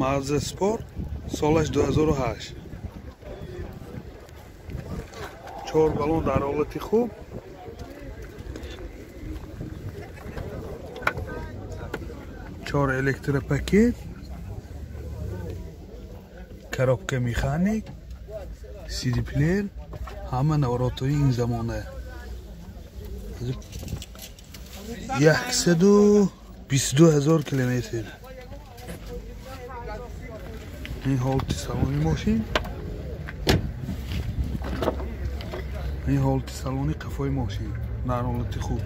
Mazda Sport, солаш 2008. 4 баллон дар ҳолати хуб. 4 электропакет, коробка механик, CD плеер, ҳама наворотҳои ин замона. 122 ҳазор километр. Ин ҳолати салони мошин. Ин ҳолати салони қафои мошин дар ҳолати хуб.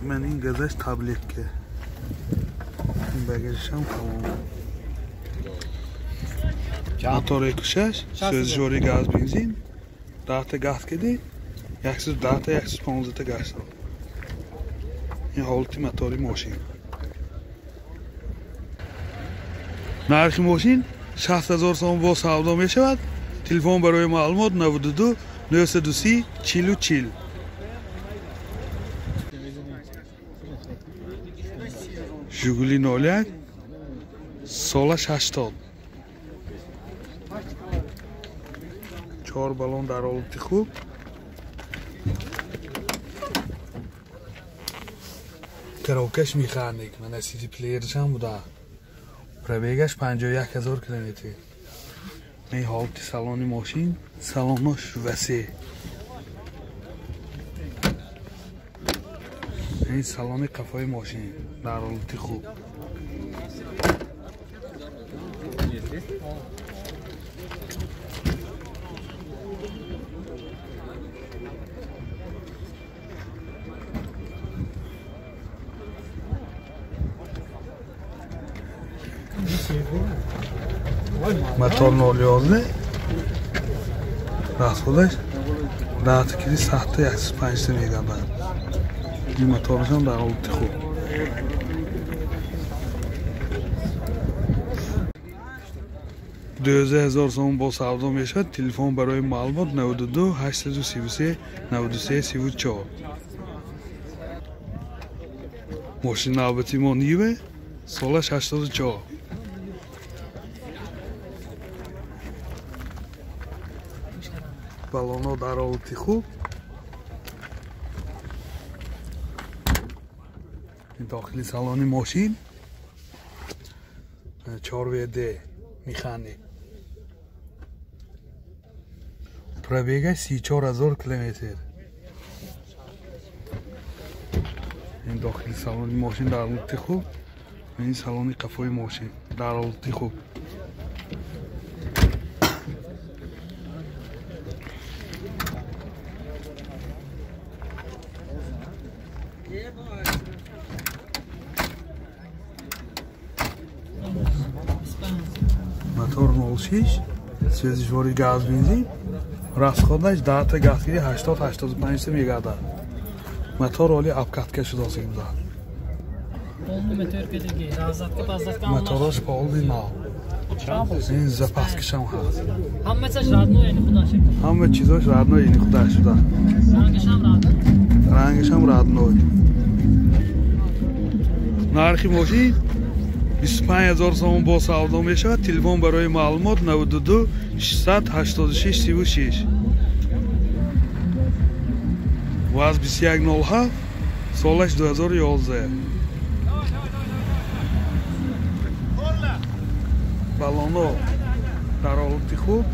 Ман ин газаш таблетка. Ин багажашам тамом. Мотор 1.6, сӯзишвори газ бензин, 10 та газ киди, 110 та 115 та газ. Ин ҳолати мотори мошин. Нархи мошин 60 ҳазор сом бо савдо мешавад. Телефон барои маълумот 92 930 40 40. Жигули 01, солаш 80. 4 баллон дар ҳолати хуб. Коробкаш механик, мана CD плеершам буда. Пробегаш 51 ҳазор километр. Ин ҳолати салони мошин, салонош васеъ. Ин салони қафои мошин дар ҳолати хуб. Мотор 0.11, расходаш 10 кили 7 105 мегардад. Ин моторашам дар ҳолати хуб. 12 ҳазор сом бо савдо мешавад. Телефон барои маълумот 92 833 93 34. Мошин навбати мо Нива, солаш 84. Баллонҳо дар ҳолати хуб. Ин дохили салони мошин 4WD механик. Пробегаш 34 ҳазор километр. Ин дохили салони мошин дар ҳолати хуб. Ин салони қафои мошин дар ҳолати хуб. Мотор 0.6, сӯзишвори газ бензин, расходаш 10 та газ киди 80-85 та мегардад. Мотор оли обкатка шудааст буда. Мотораш полный нав. Ин запаскашам ҳаст. Ҳама чизош родной ини худаш шуда. Рангашам родной. Нархи мошин 25 ҳазор сомон бо савдо мешавад. Телефон барои маълумот 92 686 36. ВАЗ 2107, солаш 2011. Баллонҳо дар ҳолати хуб.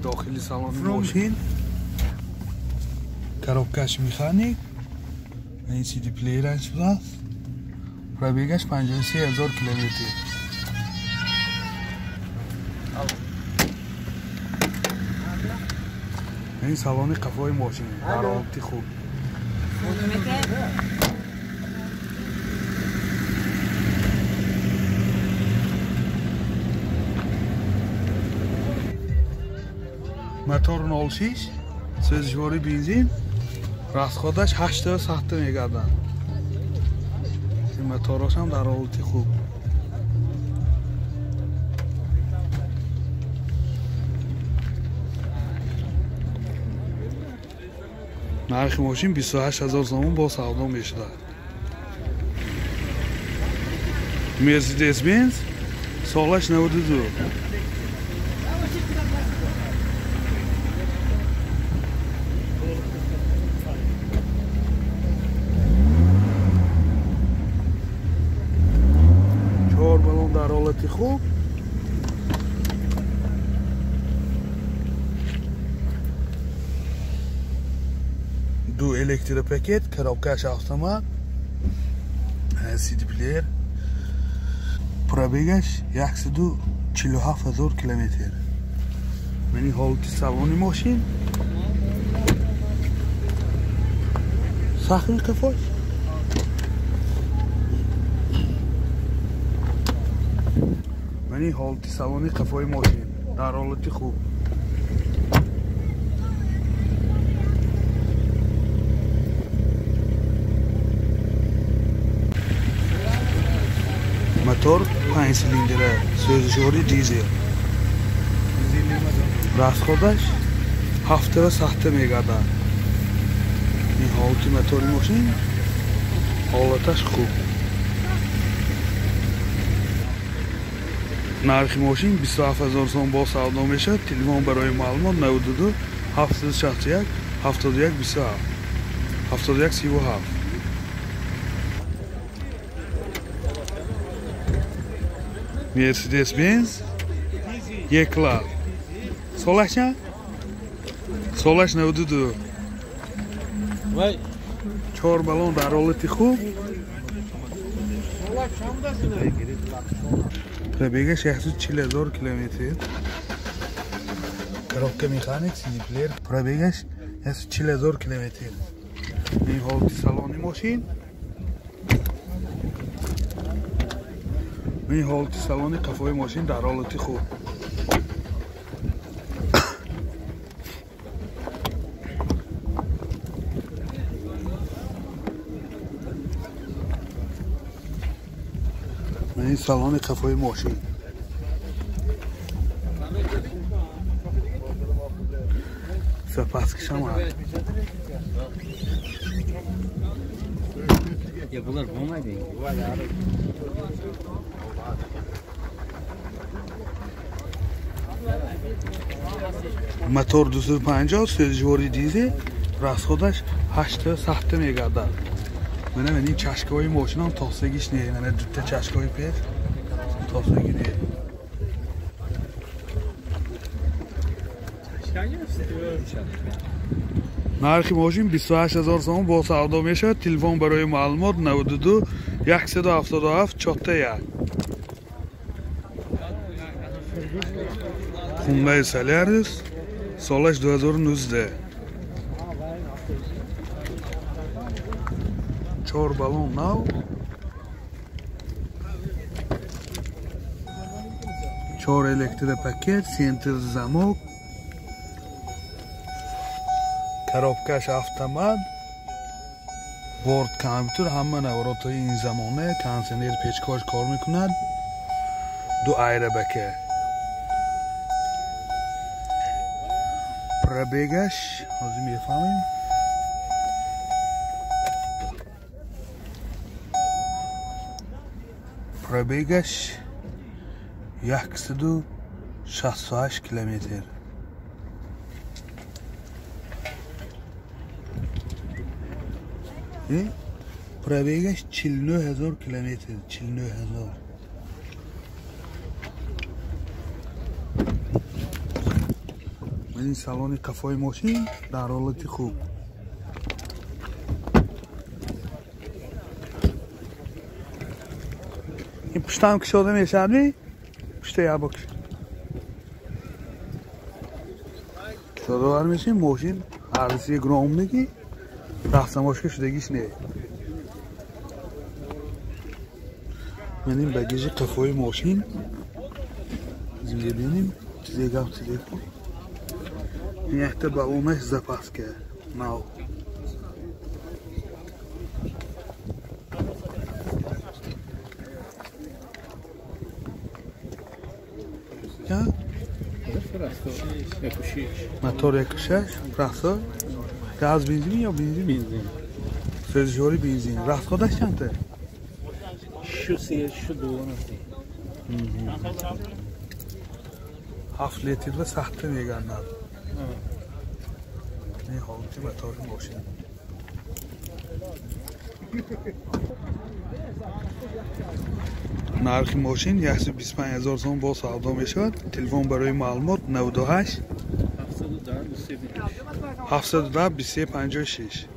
Дохили салони мошин, коробкаш механик, ин CD плеераш будааст. Пробегаш 53 ҳазор километр. Ин салони қафои мошин дар ҳолати хуб. Мотор 06, сӯзишвори бензин, расходаш 8,7 мегардад. Ин мотораш ҳам дар ҳолати хуб. Нархи мошин 28 000 сомон бо савдо мешавад. Мерседес Бенз солаш 92. Чор балон дар ҳолати хуб. Ду электропакет, коробкаш автомат, CD плеер. Пробегаш 147 000 километр. Мани ҳолати салони мошин. Сахни қафош. Мани ҳолати салони қафои мошин дар ҳолати хуб. Мотор 5 силиндра, сӯзишвори дизел. Расходаш 7,7 мегардад. Ин ҳолати мотори мошин ҳолаташ хуб. Нархи мошин 27 000 сом бо савдо мешавад. Телефон барои маълумот 92 761 71 27 71 37. Mercedes Benz E-Class. Солаш чанд? Солаш 92. Вай. Чор балон дар ҳолати хуб. Пробегаш 140 000 километр. Коробка механик, CD плеер. Пробегаш 140 000 километр. Ин ҳолати салони мошин. Ин ҳолати салони қафои мошин дар ҳолати хуб. Ин салони қафои мошин. Запаскишам ҳаст. Ya bunlar bo'lmaydi. Мотор 250, сӯзишвори дизел, расходаш 8,7 мегардад. Мана ин чашкаҳои мошинам тосагиш не, мана дута чашкаҳои пеш тосаги не. Нархи мошин 28 000 сомон бо савдо мешавад. Телефон барои маълумот 92 177 41. Hyundai Solaris солаш 2019. Чор балон нав. Чор электропакет, центр замок. Коробкаш автомат, борт компютер, ҳама наворотҳои ин замона, кондиционер печкош кор мекунад, ду айрабака. Пробегаш ҳозир мефаҳмем. Пробегаш 168 километр. Пробегаш 49 000 километр, 49 000. Ин салони қафои мошин дар ҳолати хуб. Ин пуштам кушода мешавад ми? Пушта як бо кушода мешин, мошин арзиши громниги рафтамошка шудагиш не. Ман ин багажи қафои мошин мебинем, чизе гап чизе. Якта баллонаш запаска нав. Мотор 1.6, расход газ бензин ё бензин? Бензин. Сӯзишвори бензин. Расходаш чанд? 6.3, 6.2 наси. 7 литр ва сахта мегарнад. Ин ҳолати мотори мошин. Нархи мошин 125 000 сом бо савдо мешавад. Телефон барои маълумот 98 710 23 56.